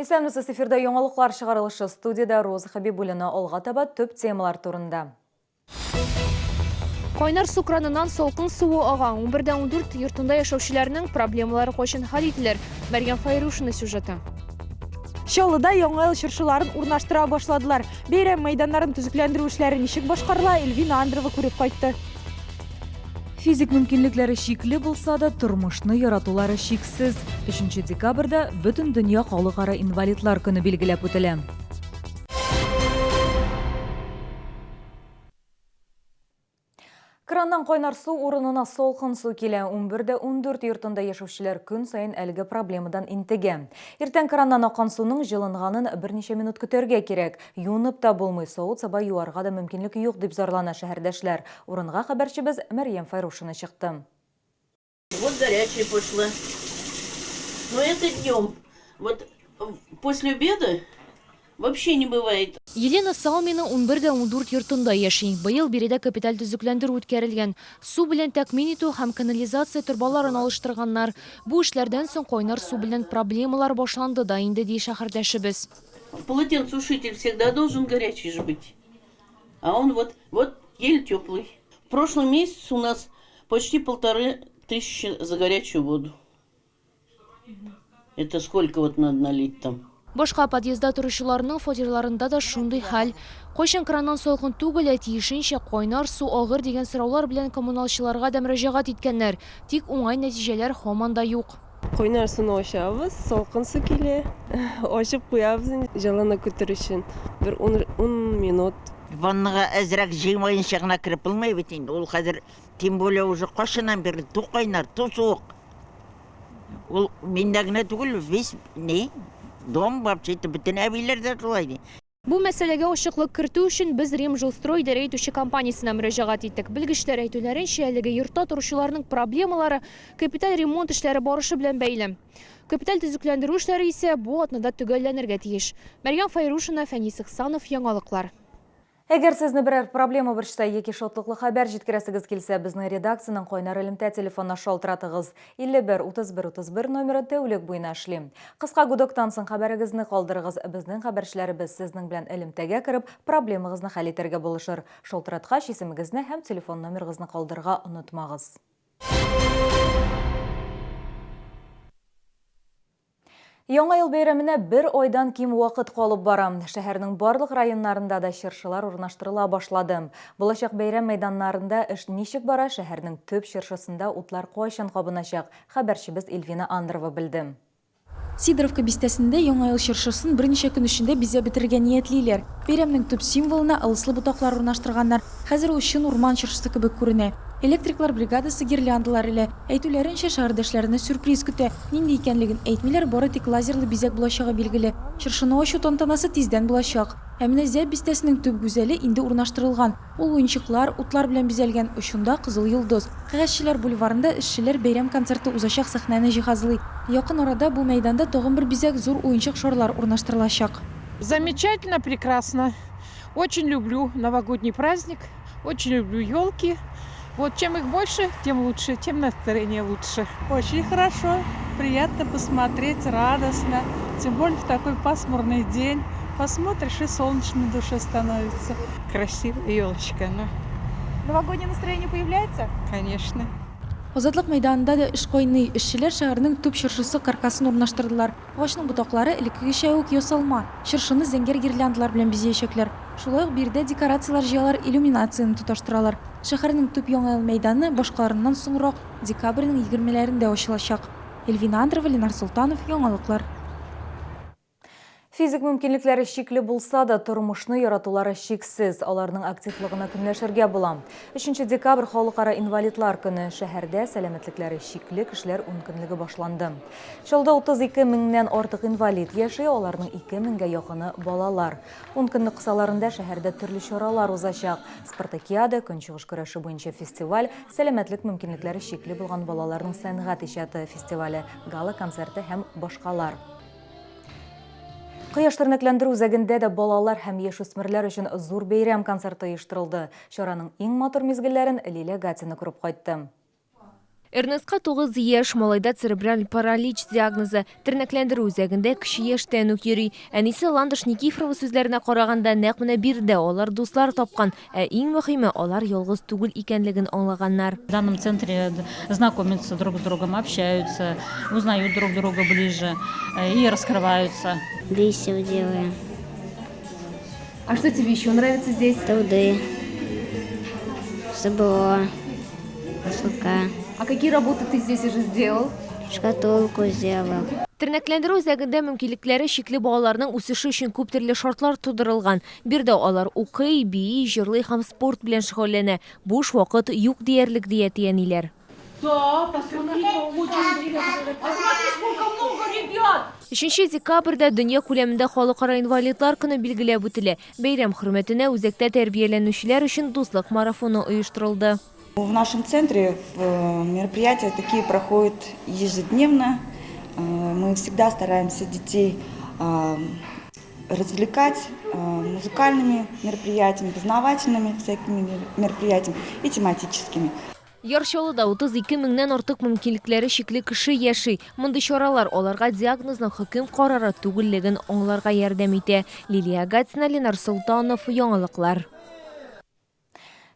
Исәнмесез, эфирда яңалыклар чыгарылышы студиядә Роза Хәбибуллина алга таба төп темалар турында. Кайнар су краныннан салкын суы ага. 11 дә 14 йортында яшәүчеләрнең проблемалары кайчан хәл ителер? Мәрьям Файрушина сюжеты. Чаллыда Яңа ел чыршыларын урнаштыра башладылар. Бәйрәм мәйданнарын төзекләндерү эшләре ничек башкарыла, Эльвина Андрова күреп кайтты. Физик мөмкинлекләре чикле булса да, тормышны яратулары чиксез. Өченче декабрьдә Бөтендөнья халыкара инвалидлар көне билгеләп үтелә. Краннан кайнар су урынына салкын су килә. 11 дә 14 йортында яшәүчеләр көн саен әлеге проблемадан интегә. Иртән краннан аккан суның җылынганын берничә минут көтәргә кирәк. Юынып та булмый, савыт-саба юарга да мөмкинлек юк, дип зарлана шәһәрдәшләр. Урынга хәбәрчебез Мәрьям Файрушина чыкты. Вот горячая пошла. Но это днем. Вот после обеда вообще не бывает. Елена Салмина 11 дә 14 йортында яши. Быел биредә капиталь төзекләндерү үткәрелгән. Су белән тәэмин итү һәм канализация торбаларын алыштырганнар. Бу эшләрдән соң кайнар су белән проблемалар башланды да инде, ди шәһәрдәшебез. Полотенцесушитель всегда должен горячий же быть. А он вот, вот еле теплый. В прошлом месяце у нас почти 1500 за горячую воду. Это сколько вот надо налить там? Башка подъездда торучыларның фатирларында да шундый хәл. Кайчан краннан салкын түгел, ә тиешенчә кайнар су агыр дигән сораулар белән коммуналчыларга да мөрәҗәгать иткәннәр. Тик уңай нәтиҗәләр һаман да юк. Кайнар суны ачабыз, салкын су килә. Ачып куябыз инде җылыны көтер өчен. Бер ун, ун минут. Ваннага әзрәк җыймаенча гына кереп булмый бит инде. Ул хәзер, тем более, уже кайчаннан бирле ту кайнар, ту суык. Ул миндә генә түгел, весь ни, дом вообще-то бөтен әбиләрдә шулай ди. Бу мәсьәләгә ачыклык кертү өчен без Ремжилстрой идарә итүче компаниясенә мөрәҗәгать иттек. Белгечләр әйтүләренчә, әлеге йортта торучыларның проблемалары капиталь ремонт эшләре барышы белән бәйле. Капиталь төзекләндерү эшләре исә бу атнада төгәлләнергә тиеш. Мәрьям Фәйрушина, Фәнис Ихсанов, Яңалыклар. Әгәр сезне берәр проблема борчыса яки шатлыклы хәбәр җиткерәсегез килсә, безнең редакциянең кайнар элемтә телефонына шалтыратыгыз. 51 31 31 номеры тәүлек буена эшли. Кыска гудоктан соң хәбәрегезне калдырыгыз, безнең хәбәрчеләребез сезнең белән элемтәгә кереп, проблемагызны хәл итәргә булышыр. Шалтыраткач, исемегезне һәм телефон номерыгызны калдырырга онытмагыз. Яңа ел бәйрәменә бер айдан ким вакыт калып бара. Шәһәрнең барлык районнарында да чыршылар урнаштырыла башлады. Булачак бәйрәм мәйданнарында эш ничек бара, шәһәрнең төп чыршысында утлар кайчан кабыначак, хәбәрчебез Эльвина Андрова белде. Сидоровка бистәсендә Яңа ел чыршысын берничә көн эчендә бизәп бетерергә ниятлиләр. Бәйрәмнең төп символына ылыслы ботаклар урнаштырганнар. Хәзер ул чын урман чыршысы кебек күренә. Электриклар бригадасы гирляндалар элә. Әйтүләренчә, шәһәрдәшләрне сюрприз көтә. Нинди икәнлеген әйтмиләр, бары тик лазерлы бизәк булачагы билгеле. Чыршыны ачу тантанасы тиздән булачак. Ә менә Зәб бистәсенең төп гүзәле инде урнаштырылган. Ул уенчыклар, утлар белән бизәлгән, очында, кызыл йолдыз. Кәгазьчеләр бульварында эшчеләр бәйрәм концерты узачак сәхнәне җиһазлый. Якын арада бу мәйданда тагын бер бизәк, зур уенчык шарлар урнаштырылачак. Замечательно, прекрасно. Очень люблю новогодний праздник, очень люблю елки. Вот чем их больше, тем лучше, тем настроение лучше. Очень хорошо, приятно посмотреть, радостно. Тем более в такой пасмурный день. Посмотришь, и солнечно на душе становится. Красивая елочка, ну. Новогоднее настроение появляется? Конечно. Азатлык мәйданында да эш кайный. Эшчеләр шәһәрнең төп чыршысы каркасын урнаштырдылар. Агачның ботаклары элеккегечә үк ясалма. Чыршыны зәңгәр гирляндалар белән бизәячәкләр. Шулай ук биредә декорацияләр җыялар, иллюминацияне тоташтыралар. Шәһәрнең төп Яңа ел мәйданы башкаларыннан соңрак, декабрьнең егермеләрендә ачылачак. Эльвина Андрова, Ленар Солтанов, Яңалыклар. Физик мөмкинлекләре чикле булса да, тормышны яратулары чиксез. Аларның активлыгына көнләшергә була. Өченче декабрь Халыкара инвалидлар көне. Шәһәрдә сәламәтлекләре чикле кешеләр ункөнлеге башланды. Чаллыда 32 меңнән артык инвалид яши, аларның 2 меңгә якыны балалар. Ункөнлек кысаларында шәһәрдә төрле чаралар узачак. Спартакиада, көнчыгыш көрәше буенча фестиваль, сәламәтлек мөмкинлекләре чикле булган балаларның сәнгать иҗаты фестивале, гала-концерты һәм башкалар. Кояш тернәкләндерү үзәгендә дә балалар һәм яшүсмерләр өчен зур бәйрәм концерты оештырылды. Чараның иң матур мизгелләрен Лилия Гатина күреп кайтты. Эрнестка 9 яшь, малайда церебраль паралич диагнозы. Тернәкләндерү үзәгендә кече яшьтән үк йөри. Әнисе Ландыш Никифорова сүзләренә караганда, нәкъ менә биредә алар дуслар тапкан, ә иң мөһиме, алар ялгыз түгел икәнлеген аңлаганнар. В данном центре знакомятся друг с другом, общаются, узнают друг друга ближе и раскрываются. Бисер делаем. А что тебе еще нравится здесь? Труды, СБО, СЛК. А какие работы ты здесь уже сделал? Шкатулку сделал. Тернәкләндерү үзәгендә мөмкинлекләре чикле балаларның үсеше өчен күп төрле шартлар тудырылган. Биредә алар укый, бии, җырлый һәм спорт белән шөгыльләнә. Буш вакыт юк диярлек, ди әти-әниләр. Да, посмотри, очень интересно. А смотри, сколько много ребят! Өченче декабрьдә дөнья күләмендә Халыкара инвалидлар көне билгеләп үтелә. Бәйрәм хөрмәтенә үзәктә тәрбияләнүчеләр өчен дуслык марафоны оештырылды. В нашем центре мероприятия такие проходят ежедневно. Мы всегда стараемся детей развлекать музыкальными мероприятиями, познавательными всякими мероприятиями и тематическими. Яр Чаллыда 32 меңнән артык мөмкинлекләре чикле кеше яши. Мондый чаралар аларга диагнозның хөкем карары түгеллеген аңларга ярдәм итә. Лилия Гатина, Ленар Солтанов, Яңалыклар.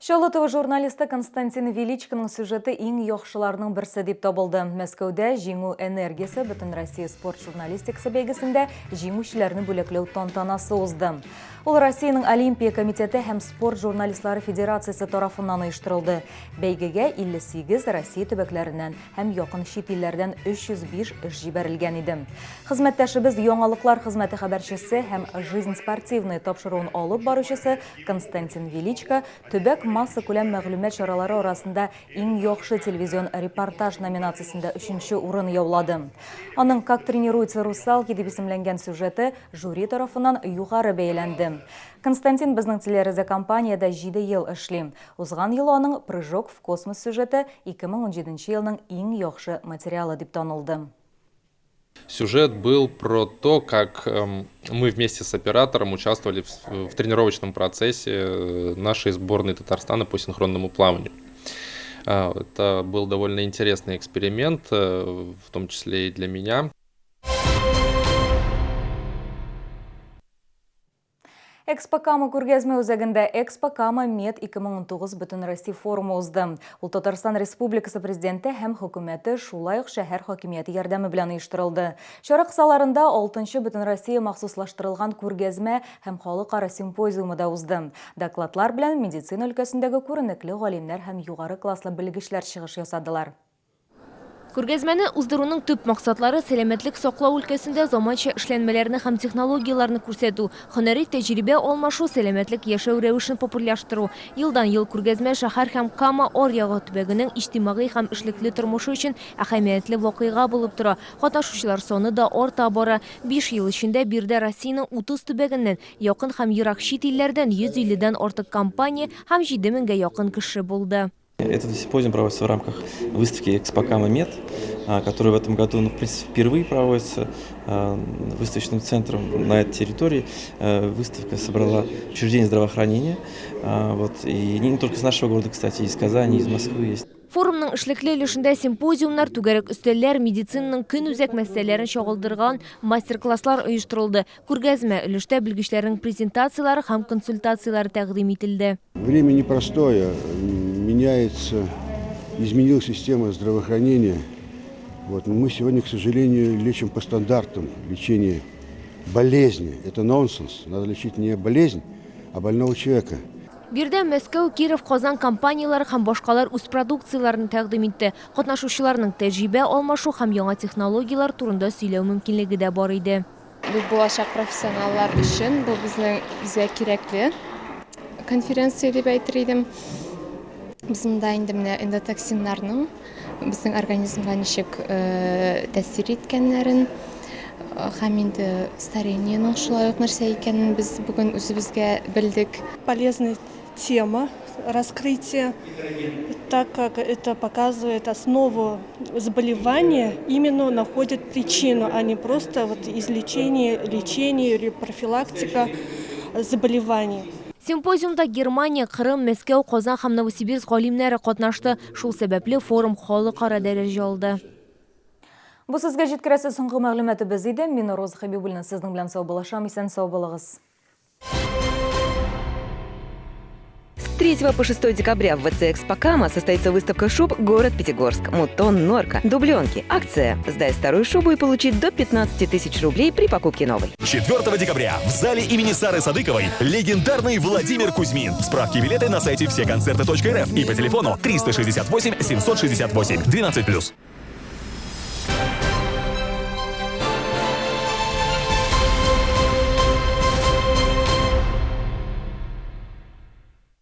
Чаллы ТВ журналисты Константин Величконың сюжеты иң яхшыларның берсе дип табылды. Мәскәүдә Җиңү энергиясе Бөтенроссия спорт журналистикасы бәйгесендә җиңүчеләрне бүләкләү тантанасы узды. Ул Россиянең Олимпия комитеты һәм спорт журналистлары федерациясе тарафыннан оештырылды. Бәйгегә 58 Россия төбәкләреннән һәм якын чит илләрдән 305 эш җибәрелгән иде. Хезмәттәшебез Яңалыклар хезмәте хәбәрчесе һәм Жизнь спортивная тапшыруын алып баручысы Константин Величко төбәк массакүләм мәгълүмат чаралары арасында иң яхшы телевизион репортаж номинациясендә өченче урын яулады. Аның Как тренируются русалки дип исемләнгән сюжеты жюри тарафыннан югары бәяләнде. Константин безнең телерадиокомпаниядә 7 ел эшли. Узган ел аның Прыжок в космос сюжеты 2017 елның иң яхшы материалы дип танылды. Сюжет был про то, как мы вместе с оператором участвовали в тренировочном процессе нашей сборной Татарстана по синхронному плаванию. Это был довольно интересный эксперимент, в том числе и для меня. Экспо Кама күргәзмә үзәгендә Экспо Кама Мед 2019 Бөтенроссия форумы узды. Ул Татарстан Республикасы Президенты һәм хөкүмәте, шулай ук шәһәр хакимияте ярдәме белән оештырылды. Чара кысаларында 6нчы Бөтенроссия махсуслаштырылган күргәзмә һәм халыкара симпозиумы да узды. Докладлар белән медицина өлкәсендәге күренекле галимнәр һәм югары класслы белгечләр чыгыш ясадылар. Күргәзмәне уздыруның төп максатлары сәламәтлек саклау өлкәсендә заманча эшләнмәләрне һәм технологияләрне күрсәтү, һөнәри тәҗрибә алмашу, сәламәтлек яшәү рәвешен популярлаштыру. Елдан-ел күргәзмә шәһәр һәм Кама аръягы төбәгенең иҗтимагый һәм эшлекле тормышы өчен әһәмиятле вакыйга булып тора. Катнашучылар саны да арта бара. 5 ел эчендә биредә Россиянең 30 төбәгеннән, якын һәм ерак чит илләрдән 150 дән артык компания һәм 7000гә якын кеше булды. Этот симпозиум проводится в рамках выставки «Экспо Кама Мед», которая в этом году, ну, в принципе, впервые проводится выставочным центром на этой территории. Выставка собрала учреждения здравоохранения, вот, и не только с нашего города, кстати, из Казани, из Москвы есть. Форумның эшлекле өлешендә симпозиумнар, түгәрәк өстәлләр, медицинаның көнүзәк мәсьәләләрен чагылдырган мастер-класслар оештырылды. Күргәзмә өлештә белгечләрнең презентацияләре һәм консультацияләре тәкъдим ителде. Время непростое, меняется, изменилась система здравоохранения. Вот. Мы сегодня, к сожалению, лечим по стандартам лечения болезни. Это нонсенс. Надо лечить не болезнь, а больного человека. Биредә Мәскәү, Киров, Казан компанияләре һәм башкалар үз продукцияләрен тәкъдим итте. Катнашучыларның тәҗрибә алмашу һәм яңа технологияләр турында сөйләү мөмкинлеге дә бар иде. Бу булачак профессионаллар өчен бу безнең безгә кирәкле конференция дип әйтер идем. Без монда инде менә эндотоксиннарның безнең организмга ничек тәэсир иткәннәрен һәм инде старениенең шулай ук нәрсә икәнен без бүген үзебезгә белдек. Полезная тема раскрытия, так как это показывает основу заболевания, именно находит причину, а не просто вот излечение, лечение или профилактика заболеваний. Симпозиумда Германия, Кырым, Мәскәү, Казан һәм Новосибирск галимнәре катнашты. Шул сәбәпле форум халыкара дәрәҗә алды. Бу сезгә җиткерәсе соңгы мәгълүматыбыз иде. Мин Роза Хәбибуллина сезнең белән саубуллашам. Исән-сау булыгыз. С 3 по 6 декабря в ВЦ «Экспокама» состоится выставка шуб «Город Пятигорск». Мутон, норка, дубленки. Акция «Сдай старую шубу и получи до 15 тысяч рублей при покупке новой». 4 декабря в зале имени Сары Садыковой легендарный Владимир Кузьмин. Справки и билеты на сайте всеконцерты.рф и по телефону 368 768 12+.